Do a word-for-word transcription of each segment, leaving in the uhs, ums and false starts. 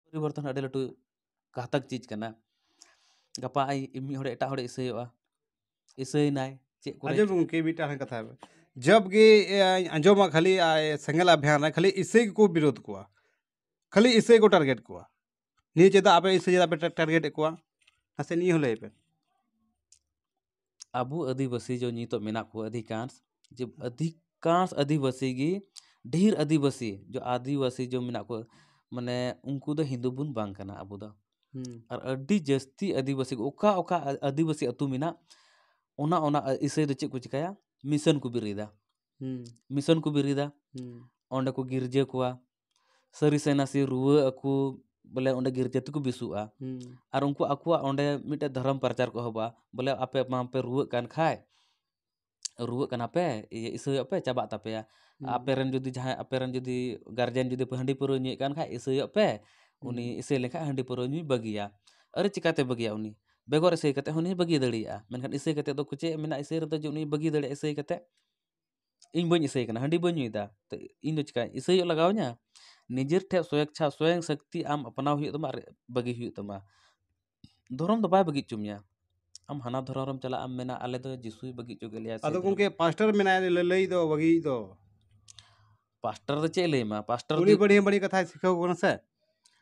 ᱯᱚᱨᱤᱵᱚᱨᱛᱚᱱ ᱟᱹᱰᱤ ᱞᱟᱹᱴᱩ ᱜᱷᱟᱛᱚᱠ ᱪᱤᱡᱽ ᱠᱟᱱᱟ᱾ ᱜᱟᱯᱟ ᱟᱡ ᱢᱤᱫ ᱦᱚᱲ ᱮᱴᱟᱜ ᱦᱚᱲᱮ ᱤᱥᱟᱹᱭᱚᱜᱼᱟ, ᱤᱥᱟᱹᱭᱮᱱᱟᱭ, ᱪᱮᱫ ᱠᱚᱨᱮ ᱟᱸᱡᱚᱢ ᱜᱚᱢᱠᱮ, ᱢᱤᱫᱴᱟᱝ ᱠᱟᱛᱷᱟ, ᱡᱚᱵ ᱜᱮ ᱮ, ᱟᱸᱡᱚᱢᱟ ᱠᱷᱟᱹᱞᱤ ᱟᱭ, ᱥᱮᱸᱜᱮᱞ ᱚᱵᱷᱤᱭᱟᱱ ᱨᱮ ᱠᱷᱟᱹᱞᱤ ᱤᱥᱟᱹᱭ ᱜᱮᱠᱚ ᱵᱤᱨᱳᱫ ᱠᱚᱣᱟ, ᱠᱷᱟᱹᱞᱤ ᱤᱥᱟᱹᱭ ᱠᱚ ᱴᱟᱨᱜᱮᱴ ᱠᱚᱣᱟ᱾ ᱱᱤᱭᱟᱹ ᱪᱮᱫᱟᱜ ᱟᱯᱮ ᱤᱥᱟᱹᱭ ᱪᱮᱫᱟᱜ ᱯᱮ ᱴᱟ- ᱴᱟᱨᱜᱮᱴ ᱮᱫ ᱠᱚᱣᱟ? ᱱᱟᱥᱮ ᱱᱤᱭᱟᱹ ᱦᱚᱸ ᱞᱟᱹᱭ ᱯᱮ᱾ ᱟᱵᱚ ᱟᱹᱫᱤᱵᱟᱹᱥᱤ ᱡᱚ ᱱᱤᱛᱚᱜ ᱢᱮᱱᱟᱜ ᱠᱚᱣᱟ ᱚᱫᱷᱤᱠᱟᱝᱥ, ᱡᱮ ᱚᱫᱷᱤᱠᱟᱝᱥ ᱟᱹᱫᱤᱵᱟᱹᱥᱤ ᱜᱮ, ᱰᱷᱮᱨ ᱟᱹᱫᱤᱵᱟᱹᱥᱤ ᱡᱚ ᱟᱹᱫᱤᱵᱟᱹᱥᱤ ᱡᱚ ᱢᱮᱱᱟᱜ ᱠᱚᱣᱟ, ᱢᱟᱱᱮ ᱩᱱᱠᱩ ᱫᱚ ᱦᱤᱱᱫᱩ ᱵᱚᱱ ᱵᱟᱝ ᱠᱟᱱᱟ ᱟᱵᱚ ᱫᱚ᱾ ᱦᱩᱸ ᱟᱨ ᱟᱹᱰᱤ ᱡᱟᱹᱥᱛᱤ ᱟᱹᱫᱤᱵᱟᱹᱥᱤ ᱠᱚ, ᱚᱠᱟ ᱚᱠᱟ ᱟ- ᱟᱹᱫᱤᱵᱟᱹᱥᱤ ᱟᱹᱛᱩ ᱢᱮᱱᱟᱜ, ᱚᱱᱟ ᱚᱱᱟ ᱤᱥᱟᱹᱭ ᱫᱚ ᱪᱮᱫ ᱠᱚ ᱪᱤᱠᱟᱹᱭᱟ? ᱢᱤᱥᱚᱱ ᱠᱚ ᱵᱮᱨᱮᱫᱟ᱾ ᱦᱩᱸ ᱢᱤᱥᱚᱱ ᱠᱚ ᱵᱮᱨᱮᱫᱟ, ᱦᱩᱸ ᱚᱸᱰᱮ ᱠᱚ ᱜᱤᱨᱡᱟᱹ ᱠᱚᱣᱟ, ᱥᱟᱹᱨᱤ ᱥᱮ ᱱᱟᱥᱮ ᱨᱩᱣᱟᱹᱜ ᱟᱠᱚ, ᱵᱚᱞᱮ ᱚᱸᱰᱮ ᱜᱤᱨᱡᱟᱹ ᱛᱮᱠᱚ ᱵᱮᱥᱚᱜᱼᱟ᱾ ᱦᱩᱸ ᱟᱨ ᱩᱱᱠᱩ ᱟᱠᱚᱣᱟᱜ ᱚᱸᱰᱮ ᱢᱤᱫᱴᱮᱡ ᱫᱷᱚᱨᱚᱢ ᱯᱨᱚᱪᱟᱨ ᱠᱚ ᱮᱦᱚᱵᱟ, ᱵᱚᱞᱮ ᱟᱯᱮ ᱢᱟᱯᱮ ᱨᱩᱣᱟᱹᱜ ᱠᱟᱱ ᱠᱷᱟᱡ, ᱨᱩᱣᱟᱹᱜ ᱠᱟᱱᱟ ᱯᱮ, ᱤᱭᱟᱹ ᱤᱥᱟᱹᱭᱚᱜ ᱯᱮ, ᱪᱟᱵᱟᱜ ᱛᱟᱯᱮᱭᱟ᱾ ᱦᱩᱸ ᱟᱯᱮ ᱨᱮᱱ ᱡᱩᱫᱤ ᱡᱟᱦᱟᱸᱭ, ᱟᱯᱮ ᱨᱮᱱ ᱡᱩᱫᱤ ᱜᱟᱨᱡᱮᱱ ᱡᱩᱫᱤ ᱦᱟᱺᱰᱤ ᱯᱟᱹᱣᱨᱟᱹ ᱧᱩᱭᱮᱫ ᱠᱟᱱ ᱠᱷᱟᱡ, ᱤᱥᱟᱹᱭᱚᱜ ᱯᱮ, ᱩᱱᱤ ᱦᱩᱸ ᱤᱥᱟᱹᱭ ᱞᱮᱱᱠᱷᱟᱡ ᱦᱟᱺᱰᱤ ᱯᱟᱹᱣᱨᱟᱹ ᱧᱩᱭ ᱵᱟᱹᱜᱤᱭᱟ᱾ ᱟᱨᱮ ᱪᱤᱠᱟᱹᱛᱮ ᱵᱟᱹᱜᱤᱭᱟ ᱩᱱᱤ? ᱵᱮᱜᱚᱨ ᱤᱥᱟᱹᱭ ᱠᱟᱛᱮ ᱦᱚᱸ ᱩᱱᱤ ᱵᱟᱹᱜᱤ ᱫᱟᱲᱮᱭᱟᱜᱼᱟ᱾ ᱢᱮᱱᱠᱷᱟᱱ ᱤᱥᱟᱹᱭ ᱠᱟᱛᱮ ᱫᱚ ᱪᱮᱫ ᱢᱮᱱᱟᱜᱼᱟ ᱤᱥᱟᱹᱭ ᱨᱮᱫᱚ ᱡᱮ ᱩᱱᱤ ᱵᱟᱹᱜᱤ ᱫᱟᱲᱮᱭᱟᱜᱼᱟ ᱤᱥᱟᱹᱭ ᱠᱟᱛᱮ? ᱤᱧ ᱵᱟᱹᱧ ᱤᱥᱟᱹᱭ ᱠᱟᱱᱟ, ᱦᱟᱺᱰᱤ ᱵᱟᱹᱧ ᱧᱩᱭᱮᱫᱟ, ᱛᱚ ᱤᱧ ᱫᱚ ᱪᱤᱠᱟᱹᱧ ᱤᱥᱟᱹᱭᱚᱜ ᱞᱟᱜᱟᱣ ᱤᱧᱟ? ᱱᱤᱡᱮᱨ ᱴᱷᱮᱡ ᱥᱚᱭᱮᱪᱪᱷᱟ, ᱥᱚᱭᱚᱝ ᱥᱚᱠᱛᱤ ᱟᱢ ᱟᱯᱱᱟᱣ ᱦᱩᱭᱩᱜ ᱛᱟᱢᱟ ᱟᱨ ᱵᱟᱹᱜᱤ ᱦᱩᱭᱩᱜ ᱛᱟᱢᱟ᱾ ᱫᱷᱚᱨᱚᱢ ᱫᱚ ᱵᱟᱭ ᱵᱟᱹᱜᱤ ᱦᱚᱪᱚ ᱢᱮᱭᱟ᱾ ᱟᱢ ᱦᱟᱱᱟ ᱫᱷᱚᱨᱚᱢ ᱨᱮᱢ ᱪᱟᱞᱟᱜ, ᱟᱢ ᱢᱮᱱᱟ ᱟᱞᱮ ᱫᱚ ᱡᱤᱥᱩᱭ ᱵᱟᱹᱜᱤ ᱦᱚᱪᱚ ᱠᱮᱫ ᱞᱮᱭᱟ, ᱥᱮ ᱟᱫᱚ ᱫᱷᱚᱨᱚᱢ᱾ ᱜᱚᱢᱠᱮ, ᱯᱟᱥᱴᱟᱨ ᱢᱮᱱᱟᱭᱟ ᱞᱟᱹᱞᱟᱹᱭ ᱫᱚ, ᱵᱟᱹᱜᱤᱭᱤᱡ ᱫᱚ᱾ ᱯᱟᱥᱴᱟᱨ ᱫᱚ ᱪᱮᱫ ᱮ ᱞᱟᱹᱭ ᱟᱢᱟ? ᱯᱟᱥᱴᱟᱨ ᱩᱱᱤ ᱫᱚ ᱵᱟᱹᱲᱤᱡ ᱵᱟᱹᱲᱤᱡ ᱠᱟᱛᱷᱟᱭ ᱥᱤᱠᱷᱟᱹᱣ ᱠᱚ ᱠᱟᱱᱟ ᱥᱮ᱾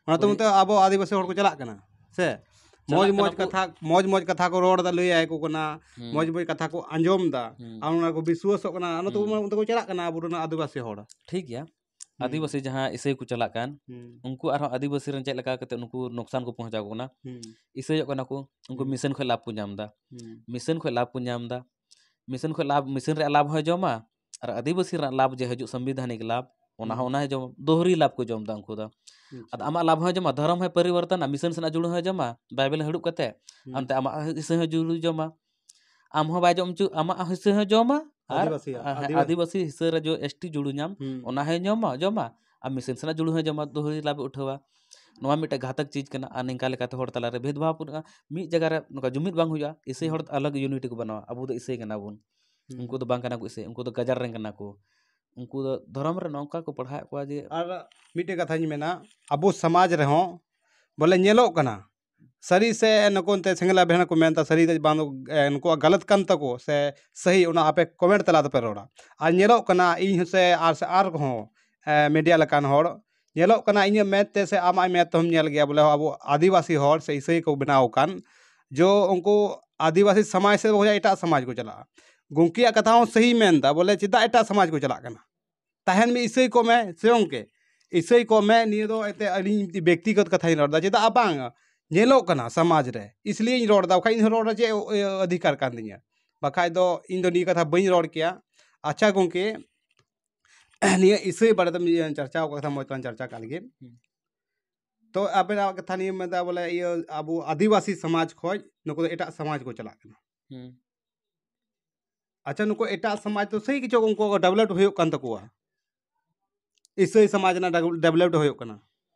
ᱚᱱᱟᱛᱮ ᱩᱱᱤ ᱱᱤᱛᱚᱜ ᱟᱵᱚ ᱟᱹᱫᱤᱵᱟᱹᱥᱤ ᱦᱚᱲ ᱠᱚ ᱪᱟᱞᱟᱜ ᱠᱟᱱᱟ ᱥᱮ, ᱢᱚᱡᱽ ᱪᱟᱞᱟᱜ ᱢᱚᱡᱽ ᱠᱟᱱᱟ ᱠᱚ᱾ ᱠᱟᱛᱷᱟ, ᱢᱚᱡᱽ ᱢᱚᱡᱽ ᱠᱟᱛᱷᱟ ᱠᱚ ᱨᱚᱲ ᱮᱫᱟ, ᱞᱟᱹᱭ ᱟᱭ ᱠᱚ ᱠᱟᱱᱟ, ᱦᱩᱸ᱾ ᱢᱚᱡᱽ ᱢᱚᱡᱽ ᱠᱟᱛᱷᱟ ᱠᱚ ᱟᱸᱡᱚᱢ ᱮᱫᱟ, ᱦᱩᱸ᱾ ᱟᱨ ᱚᱱᱟ ᱠᱚ ᱵᱤᱥᱣᱟᱥᱚᱜ ᱠᱟᱱᱟ᱾ ᱚᱱᱟ ᱛᱮ ᱦᱩᱸ᱾ ᱚᱱᱛᱮ ᱠᱚ ᱪᱟᱞᱟᱜ ᱠᱟᱱᱟ ᱟᱵᱚ ᱨᱮᱱ ᱟᱹᱫᱤᱵᱟᱹᱥᱤ ᱦᱚᱲ᱾ ᱴᱷᱤᱠ ᱜᱮᱭᱟ, ᱦᱩᱸ᱾ ᱟᱹᱫᱤᱵᱟᱹᱥᱤ ᱡᱟᱦᱟᱸ ᱤᱥᱟᱹᱭ ᱠᱚ ᱪᱟᱞᱟᱜ ᱠᱟᱱ, ᱦᱩᱸ᱾ ᱩᱱᱠᱩ ᱟᱨᱦᱚᱸ ᱟᱹᱫᱤᱵᱟᱹᱥᱤ ᱨᱮᱱ ᱪᱮᱫ ᱞᱮᱠᱟ ᱠᱟᱛᱮ ᱱᱩᱠᱩ ᱱᱩᱠᱥᱟᱱ ᱠᱚ ᱯᱚᱦᱚᱸᱪᱟᱣ ᱠᱚ ᱠᱟᱱᱟ᱾ ᱦᱩᱸ᱾ ᱤᱥᱟᱹᱭᱚᱜ ᱠᱟᱱᱟ ᱠᱚ, ᱩᱱᱠᱩ ᱦᱩᱸ᱾ ᱢᱤᱥᱚᱱ ᱠᱷᱚᱱ ᱞᱟᱵᱷ ᱠᱚ ᱧᱟᱢ ᱮᱫᱟ᱾ ᱦᱩᱸ᱾ ᱢᱤᱥᱚᱱ ᱠᱷᱚᱱ ᱞᱟᱵᱷ ᱠᱚ ᱧᱟᱢ ᱮᱫᱟ᱾ ᱢᱤᱥᱚᱱ ᱠᱷᱚᱱ ᱞᱟᱵᱷ, ᱢᱤᱥᱚᱱ ᱨᱮᱭᱟᱜ ᱞᱟᱵᱷ ᱦᱚᱸᱭ ᱡᱚᱢᱟ, ᱟᱨ ᱟᱹᱫᱤᱵᱟᱹᱥᱤ ᱨᱮᱱᱟᱜ ᱞᱟᱵᱷ ᱡᱮ ᱦᱤᱡᱩᱜ ᱥᱚᱝᱵᱤᱫᱷᱟᱱᱤᱠ ᱞᱟᱵᱷ, ᱚᱱᱟ ᱦᱚᱸ, ᱦᱩᱸ᱾ ᱚᱱᱟ ᱦᱚᱸᱭ ᱡᱚᱢᱟ᱾ ᱫᱳᱦᱨᱤ ᱞᱟᱵᱷ ᱠᱚ ᱡᱚᱢ ᱮᱫᱟ ᱩᱱᱠᱩ ᱫᱚ᱾ ᱟᱪᱪᱷᱟ᱾ ᱟᱫᱚ ᱟᱢᱟᱜ ᱞᱟᱵᱷ ᱦᱚᱸᱭ ᱡᱚᱢᱟ, ᱫᱷᱚᱨᱚᱢ ᱦᱚᱸᱭ ᱯᱚᱨᱤᱵᱚᱨᱛᱚᱱᱟ, ᱢᱤᱥᱚᱱ ᱥᱮᱱᱟᱜ ᱡᱩᱲᱩ ᱦᱚᱸᱭ ᱡᱚᱢᱟ, ᱵᱟᱭᱵᱮᱞ ᱦᱟᱹᱲᱩᱵ ᱠᱟᱛᱮ᱾ ᱦᱩᱸ᱾ ᱟᱱᱛᱮ ᱟᱢᱟᱜ ᱦᱤᱥᱟᱹ ᱦᱚᱸ ᱡᱩᱲᱩ ᱡᱚᱢᱟ᱾ ᱟᱢ ᱦᱚᱸ ᱵᱟᱭ ᱡᱚᱢ ᱦᱚᱪᱚ, ᱟᱢᱟᱜ ᱦᱤᱥᱟᱹ ᱦᱚᱸ ᱡᱚᱢᱟ, ᱟᱨ ᱟᱹᱫᱤᱵᱟᱹᱥᱤᱭᱟᱜ, ᱦᱮᱸ, ᱟᱹᱫᱤᱵᱟᱹᱥᱤ᱾ ᱟᱹᱫᱤᱵᱟᱹᱥᱤ ᱦᱤᱥᱟᱹ ᱨᱮ ᱡᱚ ᱮᱥ ᱴᱤ ᱡᱩᱲᱩ ᱧᱟᱢ, ᱦᱩᱸ᱾ ᱚᱱᱟ ᱦᱚᱸᱭ ᱧᱟᱢᱟ, ᱡᱚᱢᱟ, ᱟᱨ ᱢᱤᱥᱚᱱ ᱥᱮᱱᱟᱜ ᱡᱩᱲᱩ ᱦᱚᱸᱭ ᱡᱚᱢᱟ, ᱫᱳᱦᱨᱤ ᱞᱟᱵᱷ ᱮ ᱩᱴᱷᱟᱹᱣᱟ᱾ ᱱᱚᱣᱟ ᱢᱤᱫᱴᱮᱡ ᱜᱷᱟᱛᱚᱠ ᱪᱤᱡᱽ ᱠᱟᱱᱟ, ᱟᱨ ᱱᱤᱝᱠᱟ ᱞᱮᱠᱟᱛᱮ ᱦᱚᱲ ᱛᱟᱞᱟᱨᱮ ᱵᱷᱮᱫᱽ ᱵᱷᱟᱵᱽ ᱯᱩᱨᱟᱹᱜᱼᱟ᱾ ᱢᱤᱫ ᱡᱟᱭᱜᱟ ᱨᱮ ᱱᱚᱝᱠᱟ ᱡᱩᱢᱤᱫ ᱵᱟᱝ ᱦᱩᱭᱩᱜᱼᱟ, ᱤᱥᱟᱹᱭ ᱦᱚᱲ ᱟᱞᱟᱜᱽ ᱤᱭᱩᱱᱤᱴᱤ ᱠᱚ ᱵᱮᱱᱟᱣᱟ, ᱟᱵᱚ ᱫᱚ ᱤᱥᱟᱹᱭ ᱠᱟᱱᱟ ᱵᱚᱱ, ᱦᱩᱸ᱾ ᱩᱱᱠᱩ ᱫᱚ ᱵᱟᱝ ᱠᱟᱱᱟ ᱠᱚ ᱤᱥᱟᱹᱭ, ᱩᱱᱠᱩ ᱫᱚ ᱜᱟᱡᱟᱲ ᱨᱮᱱ ᱠᱟᱱᱟ ᱠᱚ᱾ ᱩᱱᱠᱩ ᱫᱚ ᱫᱷᱚᱨᱚᱢ ᱨᱮ ᱱᱚᱝᱠᱟ ᱠᱚ ᱯᱟᱲᱦᱟᱣᱮᱫ ᱠᱚᱣᱟ ᱡᱮ ᱟᱨ ᱢᱤᱫᱴᱮᱡ ᱠᱟᱛᱷᱟᱧ ᱢᱮᱱᱟ, ᱟᱵᱚ ᱥᱚᱢᱟᱡᱽ ᱨᱮᱦᱚᱸ ᱵᱚᱞᱮ ᱧᱮᱞᱚᱜ ᱠᱟᱱᱟ, ᱥᱟᱹᱨᱤ ᱥᱮ ᱱᱩᱠᱩ ᱮᱱᱛᱮ ᱥᱮᱸᱜᱮᱞ ᱵᱷᱮᱲᱟ ᱠᱚ ᱢᱮᱱᱫᱟ, ᱥᱟᱹᱨᱤ ᱫᱚ ᱵᱟᱝ ᱫᱚ, ᱮ, ᱱᱩᱠᱩᱣᱟᱜ ᱜᱟᱞᱟᱛ ᱠᱟᱱ ᱛᱟᱠᱚ ᱥᱮ ᱥᱟᱹᱦᱤ, ᱚᱱᱟ ᱟᱯᱮ ᱠᱚᱢᱮᱱᱴ ᱛᱟᱞᱟ ᱛᱮᱯᱮ ᱨᱚᱲᱟ᱾ ᱟᱨ ᱧᱮᱞᱚᱜ ᱠᱟᱱᱟ, ᱤᱧ ᱦᱚᱸ ᱥᱮ ᱟᱨ ᱥᱮ ᱟᱨ ᱠᱚᱦᱚᱸ, ᱮ, ᱢᱤᱰᱤᱭᱟ ᱞᱮᱠᱟᱱ ᱦᱚᱲ, ᱧᱮᱞᱚᱜ ᱠᱟᱱᱟ ᱤᱧᱟᱹᱜ ᱢᱮᱫ ᱛᱮ ᱥᱮ ᱟᱢᱟᱜ ᱢᱮᱫ ᱛᱮᱦᱚᱸᱢ ᱧᱮᱞ ᱜᱮᱭᱟ, ᱵᱚᱞᱮ ᱟᱵᱚ ᱟᱹᱫᱤᱵᱟᱹᱥᱤ ᱦᱚᱲ ᱥᱮ ᱤᱥᱟᱹᱭ ᱠᱚ ᱵᱮᱱᱟᱣ ᱟᱠᱟᱱ, ᱡᱚ ᱩᱱᱠᱩ ᱟᱹᱫᱤᱵᱟᱹᱥᱤ ᱥᱚᱢᱟᱡᱽ ᱥᱮᱫ ᱵᱚᱞᱮ ᱮᱴᱟᱜ ᱥᱚᱢᱟᱡᱽ ᱠᱚ ᱪᱟᱞᱟᱜᱼᱟ᱾ ᱜᱚᱢᱠᱮᱭᱟᱜ ᱠᱟᱛᱷᱟ ᱦᱚᱸ ᱥᱟᱹᱦᱤ ᱢᱮᱱᱫᱟ, ᱵᱚᱞᱮ ᱪᱮᱫᱟᱜ ᱮᱴᱟᱜ ᱥᱚᱢᱟᱡᱽ ᱠᱚ ᱪᱟᱞᱟᱜ ᱠᱟᱱᱟ? ᱛᱟᱦᱮᱱ ᱢᱮ, ᱤᱥᱟᱹᱭ ᱠᱚᱜ ᱢᱮ ᱥᱮ ᱜᱚᱢᱠᱮ, ᱤᱥᱟᱹᱭ ᱠᱚᱜ ᱢᱮ᱾ ᱱᱤᱭᱟᱹ ᱫᱚ ᱮᱱᱛᱮ ᱟᱹᱞᱤᱧ ᱵᱮᱠᱛᱤᱜᱚᱛ ᱠᱟᱛᱷᱟᱧ ᱨᱚᱲ ᱮᱫᱟ, ᱪᱮᱫᱟᱜ ᱵᱟᱝ ᱧᱮᱞᱚᱜ ᱠᱟᱱᱟ ᱥᱚᱢᱟᱡᱽ ᱨᱮ, ᱤᱥᱞᱤᱭᱮᱧ ᱨᱚᱲ ᱮᱫᱟ, ᱵᱟᱠᱷᱟᱡ ᱤᱧ ᱦᱚᱸ ᱨᱚᱲ ᱨᱮ ᱪᱮᱫ ᱚ-, ᱚ-, ᱚᱫᱷᱤᱠᱟᱨ ᱠᱟᱱ ᱛᱤᱧᱟᱹ, ᱵᱟᱠᱷᱟᱡ ᱫᱚ ᱤᱧ ᱫᱚ ᱱᱤᱭᱟᱹ ᱠᱟᱛᱷᱟ ᱵᱟᱹᱧ ᱨᱚᱲ ᱠᱮᱭᱟ᱾ ᱟᱪᱪᱷᱟ ᱜᱚᱢᱠᱮ, ᱱᱤᱭᱟᱹ ᱤᱥᱟᱹᱭ ᱵᱟᱨᱮ ᱛᱮᱢ ᱤᱭᱟᱹ ᱪᱟᱨᱪᱟᱣ ᱠᱟᱜ ᱠᱟᱛᱷᱟ ᱢᱚᱡᱽ ᱛᱮᱞᱟᱝ ᱪᱟᱨᱪᱟ ᱠᱟᱜ ᱞᱮᱜᱮ᱾ ᱦᱩᱸ᱾ ᱛᱚ ᱟᱵᱮᱱᱟᱜ ᱠᱟᱛᱷᱟ ᱱᱤᱭᱟᱹ ᱢᱮᱱᱫᱟ ᱵᱚᱞᱮ ᱤᱭᱟᱹ ᱟᱵᱚ ᱟᱹᱫᱤᱵᱟᱹᱥᱤ ᱥᱚᱢᱟᱡᱽ ᱠᱷᱚᱡ ᱱᱩᱠᱩ ᱫᱚ ᱮᱴᱟᱜ ᱥᱚᱢᱟᱡᱽ ᱠᱚ ᱪᱟᱞᱟᱜ ᱠᱟᱱᱟ᱾ ᱦᱩᱸ᱾ ᱟᱪᱪᱷᱟ, ᱱᱩᱠᱩ ᱮᱴᱟᱜ ᱥᱚᱢᱟᱡᱽ ᱫᱚ ᱥᱟᱹᱦᱤ ᱠᱤᱪᱷᱩ ᱩᱱᱠᱩ ᱰᱮᱵᱷᱞᱚᱯ ᱦᱩᱭᱩᱜ ᱠᱟᱱ ᱛᱟᱠᱚᱣᱟ, ᱤᱥᱟᱹᱭ ᱥᱚᱢᱟᱡᱽ ᱨᱮᱱᱟᱜ ᱰᱮᱵᱷᱞᱚᱯ ᱦᱩᱭᱩᱜ ᱠᱟᱱᱟ᱾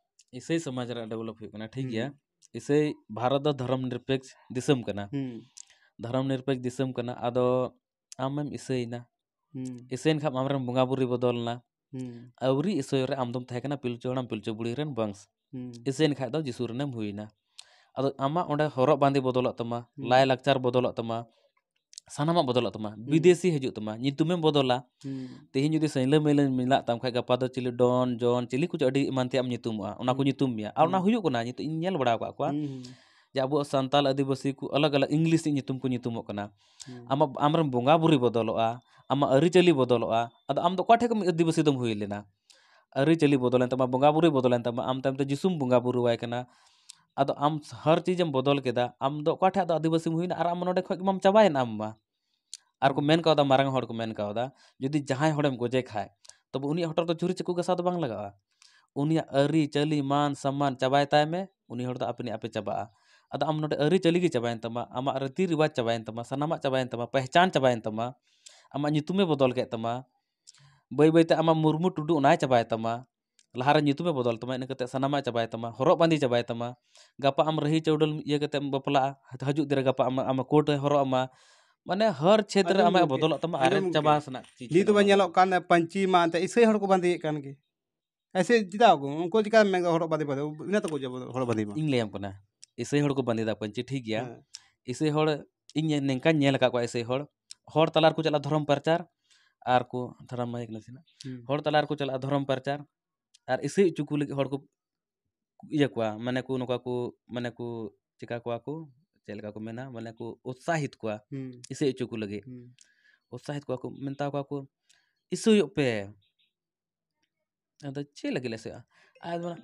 ᱤᱥᱟᱹᱭ ᱥᱚᱢᱟᱡᱽ ᱨᱮᱱᱟᱜ ᱰᱮᱵᱷᱞᱚᱯ ᱦᱩᱭᱩᱜ ᱠᱟᱱᱟ, ᱴᱷᱤᱠ ᱦᱩᱸ᱾ ᱜᱮᱭᱟ᱾ ᱤᱥᱟᱹᱭ ᱵᱷᱟᱨᱚᱛ ᱫᱚ ᱫᱷᱚᱨᱚᱢ ᱱᱤᱨᱯᱮᱠᱥ ᱫᱤᱥᱚᱢ ᱠᱟᱱᱟ᱾ ᱦᱩᱸ᱾ ᱫᱷᱚᱨᱚᱢ ᱱᱤᱨᱯᱮᱠᱥ ᱫᱤᱥᱚᱢ ᱠᱟᱱᱟ, ᱟᱫᱚ ᱟᱢᱮᱢ ᱤᱥᱟᱹᱭᱮᱱᱟ, ᱦᱩᱸ᱾ ᱤᱥᱟᱹᱭᱮᱱ ᱠᱷᱟᱱ ᱟᱢᱨᱮᱱ ᱵᱚᱸᱜᱟ ᱵᱩᱨᱩᱭ ᱵᱚᱫᱚᱞ ᱮᱱᱟ᱾ ᱦᱩᱸ᱾ ᱟᱹᱣᱨᱤ ᱤᱥᱟᱹᱭ ᱨᱮ ᱟᱢ ᱫᱚᱢ ᱛᱟᱦᱮᱸ ᱠᱟᱱᱟ ᱯᱤᱞᱪᱩ ᱦᱟᱲᱟᱢ ᱯᱤᱞᱪᱩ ᱵᱩᱲᱦᱤ ᱨᱮᱱ ᱵᱚᱝᱥ᱾ ᱦᱩᱸ᱾ ᱤᱥᱟᱹᱭᱮᱱ ᱠᱷᱟᱡ ᱫᱚ ᱡᱤᱥᱩ ᱨᱮᱱᱮᱢ ᱦᱩᱭᱮᱱᱟ᱾ ᱟᱫᱚ ᱟᱢᱟᱜ ᱚᱸᱰᱮ ᱦᱚᱨᱚᱜ ᱵᱟᱸᱫᱮ ᱵᱚᱫᱚᱞᱚᱜ ᱛᱟᱢᱟ, ᱦᱩᱸ᱾ ᱞᱟᱭ ᱞᱟᱠᱪᱟᱨ ᱵᱚᱫᱚᱞᱚᱜ ᱛᱟᱢᱟ, ᱥᱟᱱᱟᱢᱟᱜ ᱵᱚᱫᱚᱞᱚᱜ ᱛᱟᱢᱟ᱾ ᱵᱤᱫᱮᱥᱤ ᱦᱤᱡᱩᱜ ᱛᱟᱢᱟ, ᱧᱩᱛᱩᱢᱮᱢ ᱵᱚᱫᱚᱞᱟ᱾ ᱦᱩᱸ᱾ ᱛᱮᱦᱮᱧ ᱡᱩᱫᱤ ᱥᱟᱹᱧᱞᱟᱹ ᱢᱟᱹᱭᱞᱟᱹ ᱢᱮᱱᱟᱜ ᱛᱟᱢ ᱠᱷᱟᱡ, ᱜᱟᱯᱟ ᱫᱚ ᱪᱤᱞᱤ ᱰᱚᱱ, ᱡᱚᱱ, ᱪᱤᱞᱤ ᱠᱚᱪᱚ ᱟᱹᱰᱤ ᱮᱢᱟᱱ ᱛᱮᱭᱟᱜ ᱮᱢ ᱧᱩᱛᱩᱢᱚᱜᱼᱟ, ᱚᱱᱟ ᱠᱚ ᱦᱩᱸ᱾ ᱧᱩᱛᱩᱢ ᱢᱮᱭᱟ᱾ ᱟᱨ ᱚᱱᱟ ᱦᱩᱸ᱾ ᱦᱩᱭᱩᱜ ᱠᱟᱱᱟ, ᱱᱤᱛᱚᱜ ᱤᱧ ᱧᱮᱞ ᱵᱟᱲᱟ ᱟᱠᱟᱫ ᱠᱚᱣᱟ ᱦᱩᱸ, ᱦᱩᱸ᱾ ᱡᱮ ᱟᱵᱚᱣᱟᱜ ᱥᱟᱱᱛᱟᱞ ᱟᱹᱫᱤᱵᱟᱹᱥᱤ ᱠᱚ ᱟᱞᱟᱜᱽ ᱟᱞᱟᱜᱽ ᱤᱝᱞᱤᱥ ᱨᱮᱱᱟᱜ ᱧᱩᱛᱩᱢ ᱠᱚ ᱧᱩᱛᱩᱢᱚᱜ ᱠᱟᱱᱟ᱾ ᱦᱩᱸ᱾ ᱟᱢᱟᱜ, ᱟᱢᱨᱮᱱ ᱵᱚᱸᱜᱟ ᱵᱩᱨᱩᱭ ᱵᱚᱫᱚᱞᱚᱜᱼᱟ, ᱟᱢᱟᱜ ᱟᱹᱨᱤᱪᱟᱹᱞᱤ ᱵᱚᱫᱚᱞᱚᱜᱼᱟ᱾ ᱟᱫᱚ ᱟᱢ ᱫᱚ ᱚᱠᱟ ᱴᱷᱮᱡ ᱠᱷᱚᱱ ᱟᱹᱫᱤᱵᱟᱹᱥᱤ ᱫᱚᱢ ᱦᱩᱭ ᱞᱮᱱᱟ? ᱟᱹᱨᱤᱪᱟᱹᱞᱤ ᱵᱚᱫᱚᱞᱮᱱ ᱛᱟᱢᱟ, ᱵᱚᱸᱜᱟ ᱵᱩᱨᱩᱭ ᱵᱚᱫᱚᱞᱮᱱ ᱛᱟᱢᱟ, ᱟᱢ ᱛᱟᱭᱚᱢ ᱛᱮ ᱡᱤᱥᱩᱢ ᱵᱚᱸᱜᱟ ᱵᱩᱨᱩᱣᱟᱭ ᱠᱟᱱᱟ᱾ ᱟᱫᱚ ᱟᱢ ᱦᱟᱨ ᱪᱤᱡᱽ ᱮᱢ ᱵᱚᱫᱚᱞ ᱠᱮᱫᱟ, ᱟᱢ ᱫᱚ ᱚᱠᱟ ᱴᱷᱮᱡ ᱫᱚ ᱟᱹᱫᱤᱵᱟᱹᱥᱤᱢ ᱦᱩᱭᱱᱟ? ᱟᱨ ᱟᱢ ᱱᱚᱰᱮ ᱠᱷᱚᱡ ᱜᱮ ᱢᱟᱢ ᱪᱟᱵᱟᱭᱮᱱ ᱟᱢ ᱢᱟ᱾ ᱟᱨ ᱠᱚ ᱦᱩᱸ᱾ ᱢᱮᱱ ᱠᱟᱣᱫᱟ, ᱢᱟᱨᱟᱝ ᱦᱚᱲ ᱠᱚ ᱢᱮᱱ ᱠᱟᱣᱫᱟ, ᱡᱩᱫᱤ ᱡᱟᱦᱟᱸᱭ ᱦᱚᱲᱮᱢ ᱜᱚᱡᱮ ᱠᱷᱟᱡ, ᱛᱚᱵᱮ ᱩᱱᱤᱭᱟᱜ ᱦᱚᱴᱚᱜ ᱨᱮᱫᱚ ᱪᱷᱩᱨᱤ ᱪᱟᱹᱠᱩ ᱜᱷᱟᱥᱟᱣ ᱫᱚ ᱵᱟᱝ ᱞᱟᱜᱟᱜᱼᱟ᱾ ᱩᱱᱤᱭᱟᱜ ᱟᱹᱨᱤᱪᱟᱹᱞᱤ, ᱢᱟᱱ ᱥᱚᱢᱢᱟᱱ ᱪᱟᱵᱟᱭ ᱛᱟᱭ ᱢᱮ, ᱩᱱᱤ ᱦᱚᱲ ᱫᱚ ᱟᱯᱮ ᱟᱯᱮ ᱪᱟᱵᱟᱜᱼᱟ᱾ ᱟᱫᱚ ᱟᱢ ᱱᱚᱰᱮ ᱟᱹᱨᱤᱪᱟᱹᱞᱤ ᱜᱮ ᱪᱟᱵᱟᱭᱮᱱ ᱛᱟᱢᱟ, ᱟᱢᱟᱜ ᱨᱤᱛᱤ ᱨᱤᱣᱟᱡᱽ ᱪᱟᱵᱟᱭᱮᱱ ᱛᱟᱢᱟ, ᱥᱟᱱᱟᱢᱟᱜ ᱪᱟᱵᱟᱭᱮᱱ ᱛᱟᱢᱟ, ᱯᱮᱦᱪᱟᱱ ᱪᱟᱵᱟᱭᱮᱱ ᱛᱟᱢᱟ, ᱟᱢᱟᱜ ᱧᱩᱛᱩᱢᱮ ᱵᱚᱫᱚᱞ ᱠᱮᱫ ᱛᱟᱢᱟ᱾ ᱵᱟᱹᱭ ᱵᱟᱹᱭᱛᱮ ᱟᱢᱟᱜ ᱢᱩᱨᱢᱩ ᱴᱩᱰᱩ ᱚᱱᱟᱭ ᱪᱟᱵᱟᱭ ᱛᱟᱢᱟ, ᱞᱟᱦᱟᱨᱮ ᱧᱩᱛᱩᱢᱮ ᱵᱚᱫᱚᱞ ᱛᱟᱢᱟ, ᱤᱱᱟᱹ ᱠᱟᱛᱮ ᱥᱟᱱᱟᱢᱟᱜ ᱪᱟᱵᱟᱭ ᱛᱟᱢᱟ, ᱦᱚᱨᱚᱜ ᱵᱟᱸᱫᱮ ᱪᱟᱵᱟᱭ ᱛᱟᱢᱟ᱾ ᱜᱟᱯᱟ ᱟᱢ ᱨᱟᱹᱦᱤ ᱪᱟᱹᱣᱰᱟᱹᱞ ᱤᱭᱟᱹ ᱠᱟᱛᱮᱢ ᱵᱟᱯᱞᱟᱜᱼᱟ, ᱦᱤᱡᱩᱜ ᱫᱤᱱ ᱨᱮ ᱜᱟᱯᱟ ᱟᱢ, ᱟᱢ ᱠᱳᱴ ᱮ ᱦᱚᱨᱚᱜ ᱟᱢᱟ, ᱢᱟᱱᱮ ᱦᱟᱨ ᱪᱷᱮᱛᱨᱮ ᱟᱸᱡᱚᱢ ᱟᱢᱟᱜ ᱜᱚᱢᱠᱮ, ᱵᱚᱫᱚᱞᱚᱜ ᱛᱟᱢᱟ, ᱟᱨ ᱟᱸᱡᱚᱢ ᱜᱚᱢᱠᱮ᱾ ᱪᱟᱵᱟ ᱥᱮᱱᱟᱜ ᱪᱤᱡᱽ ᱱᱤᱛ ᱠᱟᱱᱟ ᱢᱟ ᱱᱚᱣᱟ ᱧᱮᱞᱚᱜ ᱫᱚ᱾ ᱠᱟᱱ ᱯᱟᱹᱧᱪᱤ ᱢᱟ ᱮᱱᱛᱮ ᱤᱥᱟᱹᱭ ᱦᱚᱲ ᱠᱚ ᱵᱟᱸᱫᱮᱭᱮᱫ ᱠᱟᱱ ᱜᱮ᱾ ᱮᱥᱮ ᱪᱮᱫᱟᱜ ᱠᱚ ᱩᱱᱠᱩ ᱪᱤᱠᱟ ᱢᱮᱱ ᱦᱚᱨᱚᱜ ᱵᱟᱸᱫᱮ ᱵᱟᱸᱫᱮ ᱤᱱᱟᱹ ᱛᱟᱠᱚ ᱡᱮ ᱦᱚᱨᱚᱜ ᱵᱟᱸᱫᱮ ᱢᱟ᱾ ᱤᱧ ᱞᱟᱹᱭᱟᱢ ᱠᱟᱱᱟ, ᱤᱥᱟᱹᱭ ᱦᱚᱲ ᱠᱚ ᱵᱟᱸᱫᱮᱭᱮᱫᱟ ᱯᱟᱹᱧᱪᱤ, ᱴᱷᱤᱠ ᱜᱮᱭᱟ᱾ ᱦᱮᱸ᱾ ᱤᱥᱟᱹᱭ ᱦᱚᱲ, ᱤᱧ ᱱᱤᱝᱠᱟᱧ ᱧᱮᱞ ᱟᱠᱟᱫ ᱠᱚᱣᱟ, ᱤᱥᱟᱹᱭ ᱦᱚᱲ, ᱦᱚᱲ ᱛᱟᱞᱟ ᱨᱮᱠᱚ ᱪᱟᱞᱟᱜᱼᱟ ᱫᱷᱚᱨᱚᱢ ᱯᱨᱚᱪᱟᱨ, ᱟᱨ ᱠᱚ ᱫᱷᱚᱨᱚᱢ ᱢᱟᱭᱤᱠ ᱱᱟᱥᱮᱱᱟᱜ, ᱦᱩᱸ᱾ ᱦᱚᱲ ᱛᱟᱞᱟ ᱨᱮᱠᱚ ᱪᱟᱞᱟᱜᱼᱟ ᱫᱷᱚᱨᱚᱢ ᱯᱨᱚᱪᱟᱨ, ᱟᱨ ᱤᱥᱟᱹᱭ ᱦᱚᱪᱚ ᱠᱚ ᱞᱟᱹᱜᱤᱫ ᱦᱚᱲ ᱠᱚ ᱤᱭᱟᱹ ᱠᱚᱣᱟ, ᱢᱟᱱᱮ ᱠᱚ ᱱᱚᱝᱠᱟ ᱠᱚ, ᱢᱟᱱᱮ ᱠᱚ ᱪᱤᱠᱟ ᱠᱚᱣᱟ ᱠᱚ, ᱪᱮᱫ ᱞᱮᱠᱟ ᱠᱚ ᱢᱮᱱᱟ, ᱢᱟᱱᱮ ᱠᱚ ᱩᱛᱥᱟᱦᱤᱛ ᱠᱚᱣᱟ, ᱦᱩᱸ᱾ ᱤᱥᱟᱹᱭ ᱦᱚᱪᱚ ᱠᱚ ᱞᱟᱹᱜᱤᱫ᱾ ᱦᱩᱸ᱾ ᱩᱛᱥᱟᱦᱤᱛ ᱠᱚᱣᱟ ᱠᱚ, ᱢᱮᱛᱟ ᱠᱚᱣᱟ ᱠᱚ, "ᱤᱥᱟᱹᱭᱚᱜ ᱯᱮ᱾" ᱟᱫᱚ ᱪᱮᱫ ᱞᱟᱹᱜᱤᱫ ᱞᱮ ᱤᱥᱟᱹᱭᱚᱜᱼᱟ? ᱟᱫᱚ ᱢᱮᱱᱟ,